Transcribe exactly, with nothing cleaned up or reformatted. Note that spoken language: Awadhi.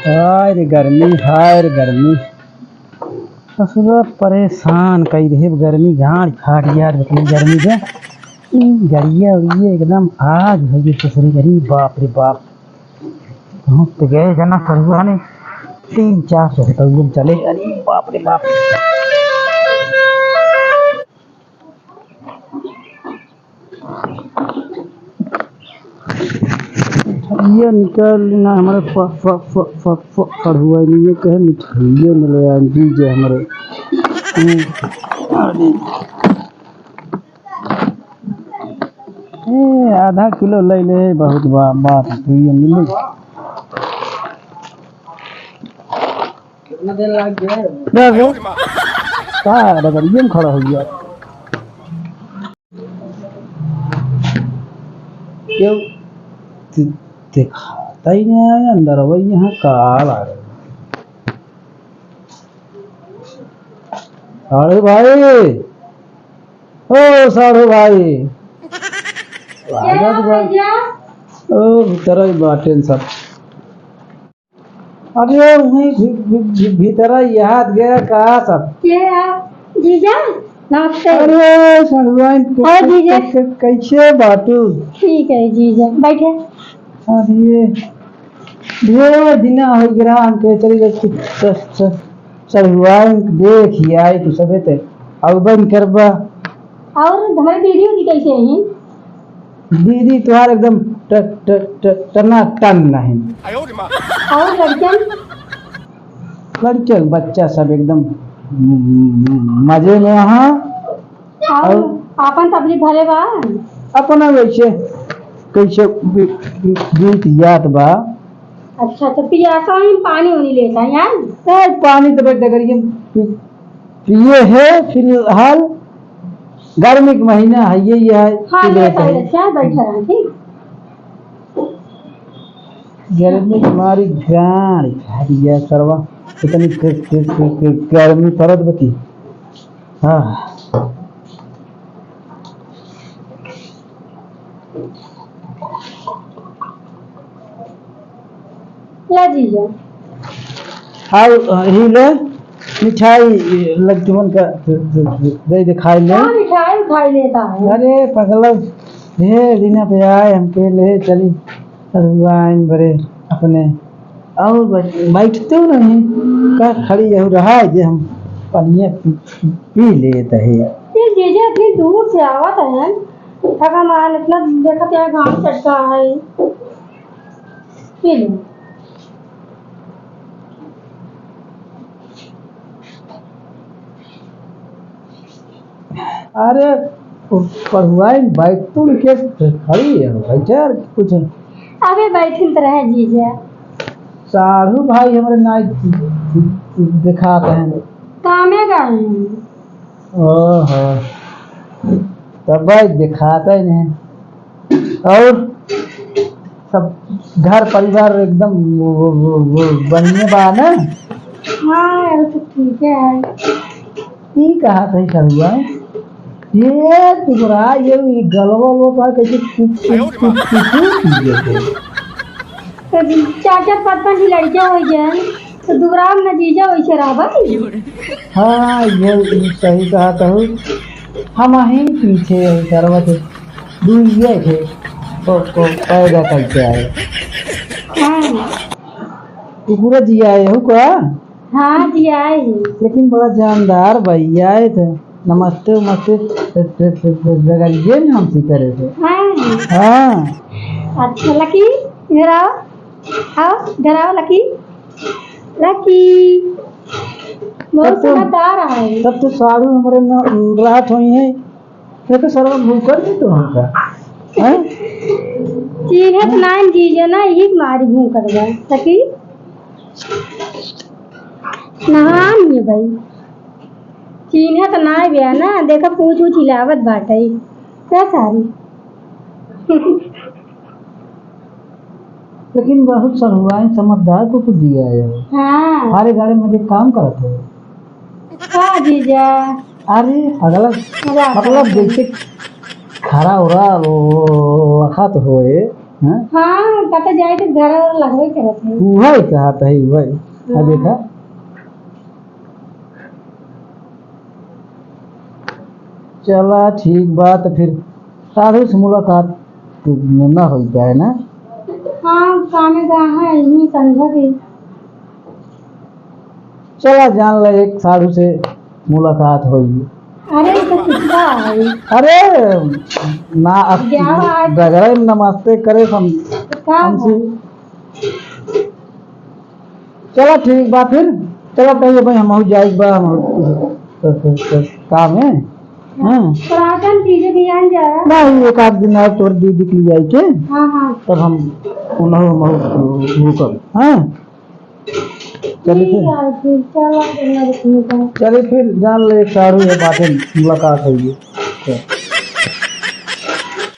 हाय रे गर्मी, हाय रे गर्मी। ससुरा परेशान कई देहे गर्मी, गाड़ फाड़ यार, इतनी गर्मी से। ई गड़िया उड़िया एकदम आग होइ गई ससुरी, अरे बाप रे बाप। हम तो गए जना ससुरा ने तीन चार सौ रुपये चले, अरे बाप रे बाप। ये निकल ना हमारे फ-, फ-, फ-, फ-, फ-, पढ़ुआ नहीं, ये कहे मिठाइये में ले आए, जीजा हमारे। हम्म। अरे। ए, आधा किलो ले ले, बहुत बा-, बात है, तो ये मिले। कितना देर लग गया? का है? का है? डगरिये में खड़ा हो गया। क्यों? दि-, दिखाता ही नहीं आया अंदर, वही यहाँ काल आ गया। साढ़ू भाई, ओ साढ़ू भाई, क्या स्वागत बा। भैया? ओ, भीतर ही बाटेन सब। अरे, वहीं भी-, भी-, भी-, भीतर याद गया का सब? के है? जीजा, नमस्ते। अरे, सड़ुआइन, हाँ, जीजा। कै-, कै-, कैसे बाटू? ठीक है, जीजा, बैठे। अरे, ढेर दिना हो गया, हम के चली जाए, स-, स-, सड़ुआइन देख ही आई, तू सबे ते, अब बन करबा। और हमारे दीदी उदी कैसे हैं? दीदी तोहार एकदम ट-, ट-, ट-, टनाटन नहीं। और लड़कन? लड़कन बच्चा सब एकदम म-, म-, मजे में। हाँ। और और? आपन तबली भले बा? अपना वैसे कैसे बी-, बी-, बीत जात बा। अच्छा, तो पियासा ही पानी उनी लेता है यार? ए, पानी तो बैठ करिए। पिए है फिलहाल, गर्मी के महीना है, ये, ये है, हाँ, पी ये लेते पहले हैं। क्या बैठा रहा, ठीक? गर्मी के मारी गाड़ी खा दिया सरवा, इतनी ग-, ग-, ग-, ग-, गर्मी पड़त बा की। हाँ। ला जीजा। आओ, अ, ही ले, मिठाई, अ, लग तुमन का, अ, अ, अ, दे दे, खाई ले। हाँ, मिठाई उठाई लेता है। अरे, पगला, ढेर दिना पे आए, हमके ले चली, ससुराइन बरे अपने। और बै-, बैठते नहीं, का खड़ी यहू रहा है जे हम पनिया पी, पी लेत है। ये जीजा इतनी दूर से आवत है, थका मान इतना देखत है, घाम चटका है। पी लो। अरे, पढ़ुआइन बैठतुन के खड़ी है, बैठे यार, कुछ। अबे बैठिन त रहे जीजा। साढ़ू भाई हमरे ना दिखात हैं। कामे गए हैं। ओहो, तब भाई दिखाता ही नहीं। और सब घर परिवार एकदम वो, वो, वो, वो बढ़िया बा ना? हाँ, यार, तो ठीक है। ई कहा था सरुआ? ये टुकड़ा, ये, ये गलवा वो का कैसे टूट, टूट, टूट, टूट, टूट गए थे। तो चार चार पाँच पाँच लड़के हो गए, तो दुबराव न जीजा वैसे रहबा। हाँ, ये सही कहा तो। हम ही पीछे है, सरवा थे। दुइये थे। को, को पैदा करके आए। हाँ। कुकुरा जी आए हो का? हाँ जी, आए ही। लेकिन बड़ा जानदार भैया आए थे। नमस्ते, नमस्ते, ज-, ज-, ज-, ज-, जगरिए में हमसे करे थे। हाँ। हाँ। अच्छा, लकी, इधर आओ। आओ, इधर आओ, लकी। लकी। बहुत तब तो, समझदार है। तब तो साढ़ू हमारे न-, राहत हुई है। ये तो सरवा भूखल नहीं तो हमका, हैं? चीन्हत नाइन जीजा ना, यही मारी भूखल बा। सकी? नहान ये भाई। चीन्हत नाई बे ना, देखा पूछ उछ हिलावत बाटे। का सारी? लेकिन बहुत सहुआइन समझदार कुकुर दिया है। हाँ। हारे गाड़े में जो काम करत है। का जीजा? अरे, अगला, मजाक मतलब, करत है। जैसे खरा हो रहा, वो, मुलाकात होए, हैं? हाँ, कतौ जाए तो घर लगबे करत है। उहै कहत है, उहै। आ हाँ। देखा। चला, ठीक बा, तो फिर साढ़ू से मुलाकात ना होई पाए ना? हाँ, कामे गा है, यही समझा भी। चला जान ले, एक साढ़ू से मुलाकात होई। अरे, ई तो किस्सा है। अरे, ना, अब क्या बात? डगरे में नमस्ते करे हम, का हमसे। है? चला ठीक बा फिर, चला तब भाई हमहू जाइक बा, हम काम है। हाँ। प्रार्थन कीजिए, ध्यान जा। नहीं, एक आध दिन और तोर दीदी के लिए आई के, हाँ, हाँ। तब हम उन्हों, उन्हों रुकब, हाँ। चलिए ठीक फिर। है, ठीक, चला, चला, ठीक है। चलिए फिर, जान ले, एक साढ़ू है, बातें मुलाकात होई है। चल।